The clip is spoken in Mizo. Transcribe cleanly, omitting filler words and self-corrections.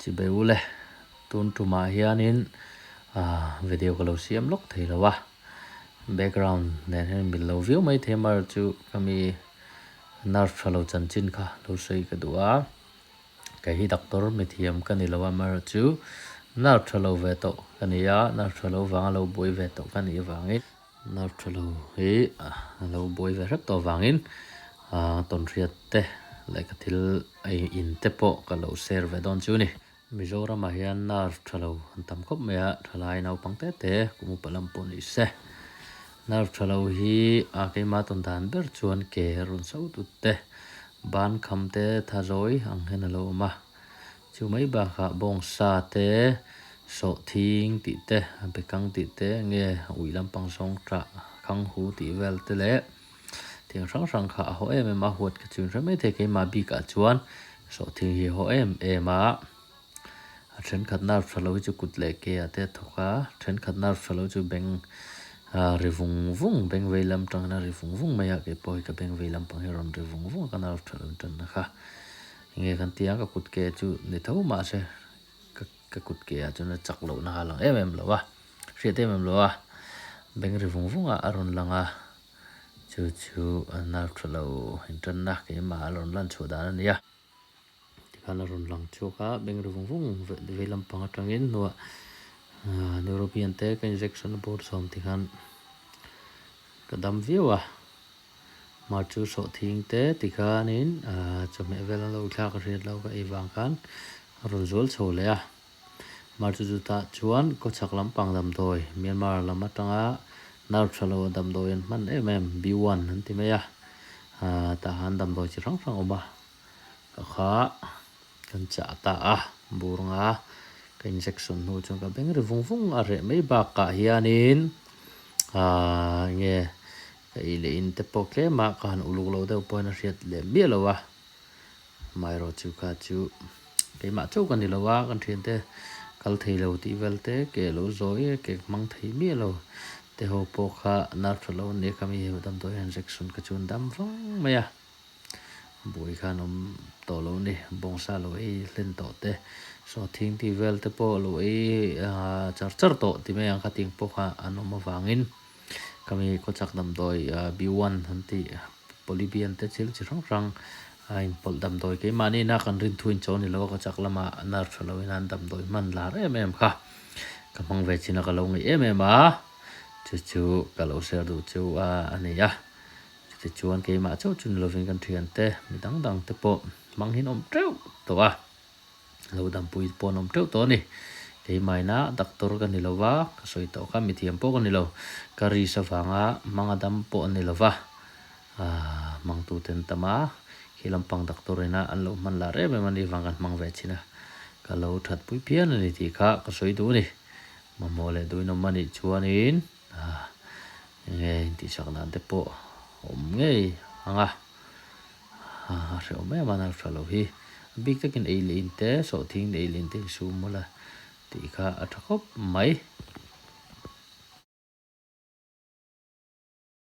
Chibei ule, tun tumah hianin video ka lo siam lawk thei lo a, background nen hian mil lo viau mai thei amaherawh chu ka mi nerve tha lo chanchin kha lo sawi ka duh a, kei hi doctor mithiam ka ni lo a amaherawh chu nerve tha lo ve tawh ka ni a, nerve tha lo vanga lo buai ve tawh ka nih avangin. Nerve tha lo hi a lo buai ve hrep tawh avangin tawnhriat te leh ka thil ei in te pawh ka lo share ve dawn chu a ni. Mizoramah hian nerve tha lo an tam khawp mai a, thalai naupang te te kum upa lam pawh ni se. Nerve tha lo hi a keimah tawn dan ber chuan ke rawn so tut te, ban kham te tha zawi ang hian a lo awm a. Chu mai bakah bawngsa te, sawhthing tih te, bekang tih te, nge ui lampang zawng tah khang hu tih vel te leh thing hrang hrang kha a haw em em a, huat ka chun hre mai thei keimah bikah chuan sawhthing hi a haw em em a, a thenkhat nerve tha lo hi chu kut leh ke ah te a thawk a, thenkhat nerve tha lo chu beng ri vung vung beng vei lam tangin a ri vung vung mai a, keipawh hi ka beng vei lampang hi a rawn ri vung vung a ka nerve tha lo intanna kha. Enge kan ti a, ka kut ke chu ni tho mahse ka ka kut ke ah chuan a chak loh na a lang em em lo a, hriat em em lo a, beng ri vung vung ah a rawn lang a, chu chu a nerve tha lo intanna keimah a rawn lan chhuah dan a ni a, tikhan a rawn lang chhuak a, beng ri vung vung vei lampang atangin hnuah neurobian te ka injection a bawr chhawm tikhan ka dam viau a. Hmar chu sawhthing te tikhanin chawhmeh vel an lo thlak a hriat loh ka ei vang khan a rawn zual chho leh a. Hmar chu chutah chuan khawchhak lampang damdawi Myanmar lam atanga nerve tha lo damdawi an hman em em B one an ti mai a, tah han damdawi chi hrang hrang awm a ka kha kan chah ta a, bur nga ka injection hnu chuan ka beng ri vung vung a reh mai bakah hianin aaa enge Ka ei leh in te pawh tlem a, ka han uluk loh deuh pawhin a hriat leh miah lo a, amaherawh chu kha chu keimah chauh ka ni lo a, kan thiante kal thei lo tih vel te, ke lo zawi e, ke hmang thei miah lo te ho pawh kha nerve tha lo an nia kha mi damdawi injection kha chu an dam vang mai a. Buai khan awm tawh lo ni, bawngsa lo ei hlen tawh te, sawhthing tih vel te pawh lo ei char char tawh ti mai ang kha ting pawh kha an awm avangin khami khawchhak damdawi B one an tih Polybian te thil chi hrang hrang a inpawlh damdawi keimahni ina kan rin thu in chaw ni lo a khawchhak lama nerve tha lo in an damdawi hman lar em em kha ka hmang ve chin a ka lo ngaih em em a chu chu ka lo share duh chu a ni a. Chutichuan keimah chauh chu ni lovin kan thiante mi dang dang te pawh hmang hi an awm teuh tawh a, lo dampui pawh an awm teuh tawh a ni. Keimaina doctor ka ni lova, ka sawi tawh kha mithiam pawh ka ni lo, ka risk avanga hmanga dam pawh an ni lova, aah hmangtute an tam a, khi lampang doctor ina an lo hman lar em em a ni vang kan hmang ve thin a, ka lo thatpui phian a ni tih kha ka sawi duh a ni. Mamawh leh duinawm a nih chuanin. Enge intihsak dan te pawh awm ngei ang a, a hrehawm em a nal tha lo hi. A bik takin ei leh in te, sawhthing ei leh in te insum mawlh a tih kha a tha khawp mai.